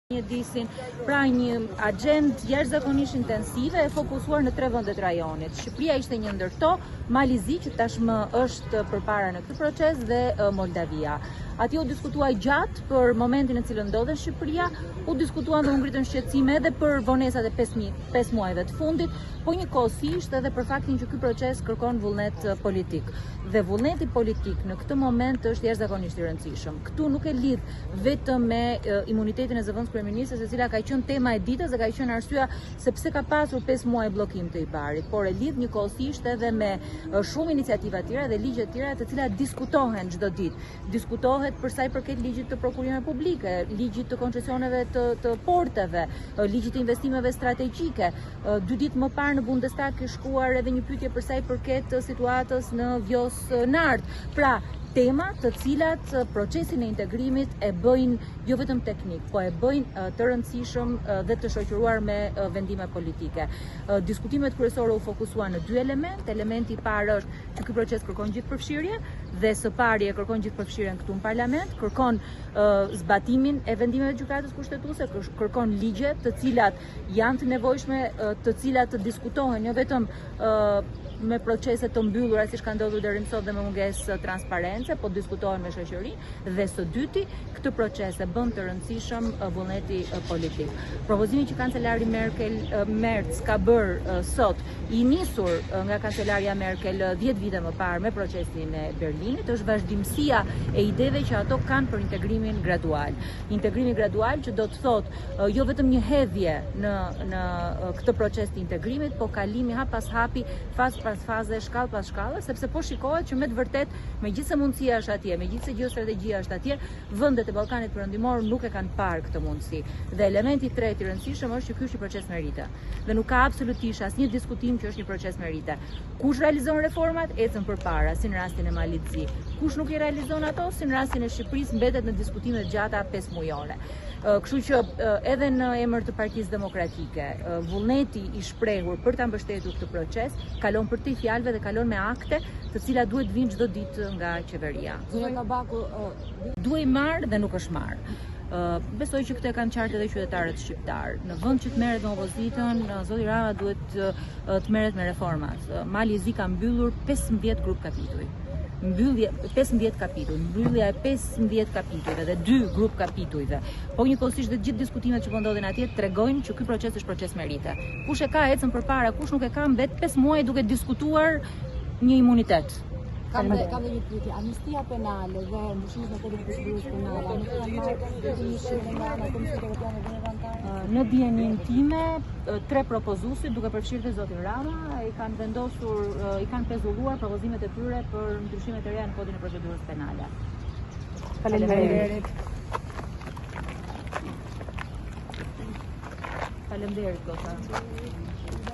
Mjedisin, pra një axhendë jashtëzakonisht intensive e fokusuar në tre vende të rajonit. Shqipëria ishte një ndër to, Mali i Zi që tashmë është përpara në këtë proces dhe Moldavia. Atje u diskutua gjatë për momentin në cilën ndodhet Shqipëria, u diskutuan dhe u ngritën shqetësime edhe për vonesat e 5 5 muajve të fundit, po njëkohësisht edhe për faktin që ky proces kërkon vullnet politik. Dhe vullneti politik në këtë moment është jashtëzakonisht i rëndësishëm. Këtu nuk e lidh vetëm me imunitetin e zëvendëskryeministres, e cila ka qenë tema e ditës dhe ka qenë arsyeja se pse ka pasur 5 muaj bllokim të IBAR-it, por e lidh njëkohësisht edhe me shumë iniciativa të tjera dhe ligje të tjera të cilat diskutohen çdo ditë. Diskutohet për sa i përket ligjit të prokurimeve publike, ligjit të koncesioneve të, të porteve, ligjit të investimeve strategjike. Dy ditë më parë në Bundestag ka shkuar edhe një pyetje për sa i përket situatës në Vjosë Nartë. Pra, tema të cilat procesin e integrimit e bëjnë jo vetëm teknik, po e bëjnë të rëndësishëm dhe të shoqëruar me vendime politike. Diskutimet kryesore u fokusuan në dy elemente. Elementi i parë është që ky proces kërkon gjithëpërfshirje dhe së pari e kërkon gjithëpërfshirjen këtu në parlament, kërkon zbatimin e vendimeve të Gjykatës Kushtetuese, kërkon ligje të cilat janë të nevojshme, të cilat të diskutohen jo vetëm me procese të mbyllura siç ka ndodhur deri më sot dhe me mungesë transparence, po diskutohen me shoqërinë dhe së dyti këtë proces e bën të rëndësishëm vullneti politik. Propozimi që kancelari Merkel Merz ka bërë sot i nisur nga kancelarja Merkel 10 vite më parë me procesin e Berlinit është vazhdimësia e ideve që ato kanë për integrimin gradual. Integrimi gradual që do të thotë jo vetëm një hedhje në në këtë proces të integrimit, po kalimi hap pas hapi, fazë pas faze, shkallë pas shkalle, sepse po shikohet që me të vërtetë, megjithëse mundësia është atje, megjithëse gjeostrategjia është atje, vendet e Ballkanit Perëndimor nuk e kanë parë këtë mundësi. Dhe elementi i tretë i rëndësishëm është që ky është një proces merite. Dhe nuk ka absolutisht asnjë diskutim që është një proces merite. Kush realizon reformat, ecën përpara, si në rastin e Malit të Zi. Kush nuk i realizon ato, si në rastin e Shqipërisë, mbetet në diskutime të gjata 5 mujore. Kështu që edhe në emër të Partisë Demokratike, vullneti i shprehur për ta mbështetur këtë proces kalon përtej fjalëve dhe kalon me akte, të cilat duhet të vijnë çdo ditë nga qeveria. Zonja Tabaku, duhej marrë dhe nuk është marrë. Besoj që këtë e kanë qartë edhe qytetarët shqiptarë. Në vend që të merret me opozitën, zoti Rama duhet të merret me reformat. Mali i Zi ka mbyllur 15 grup kapituj. Mbyllje 15 kapituj, mbyllja e 15 kapitujve dhe dy grup kapitujve. Po njëkohësisht dhe të gjithë diskutimet që po ndodhin atje tregojnë që ky proces është proces merite. Kush e ka ecën përpara, kush nuk e ka mbet 5 muaj duke diskutuar një imunitet. Kam dhe kam dhe një pyetje. Amnistia penale dhe ndryshimet në kodin e procedurës penale, a nuk kanë marrë vetëm një shërbim nga ana e Komisionit Evropian dhe vendeve anëtare? Në dijeninë time, tre propozuesit, duke përfshirë dhe zotin Rama, i kanë vendosur, i kanë pezulluar propozimet e tyre për ndryshimet e reja në kodin e procedurës penale. Faleminderit. Faleminderit, Goca.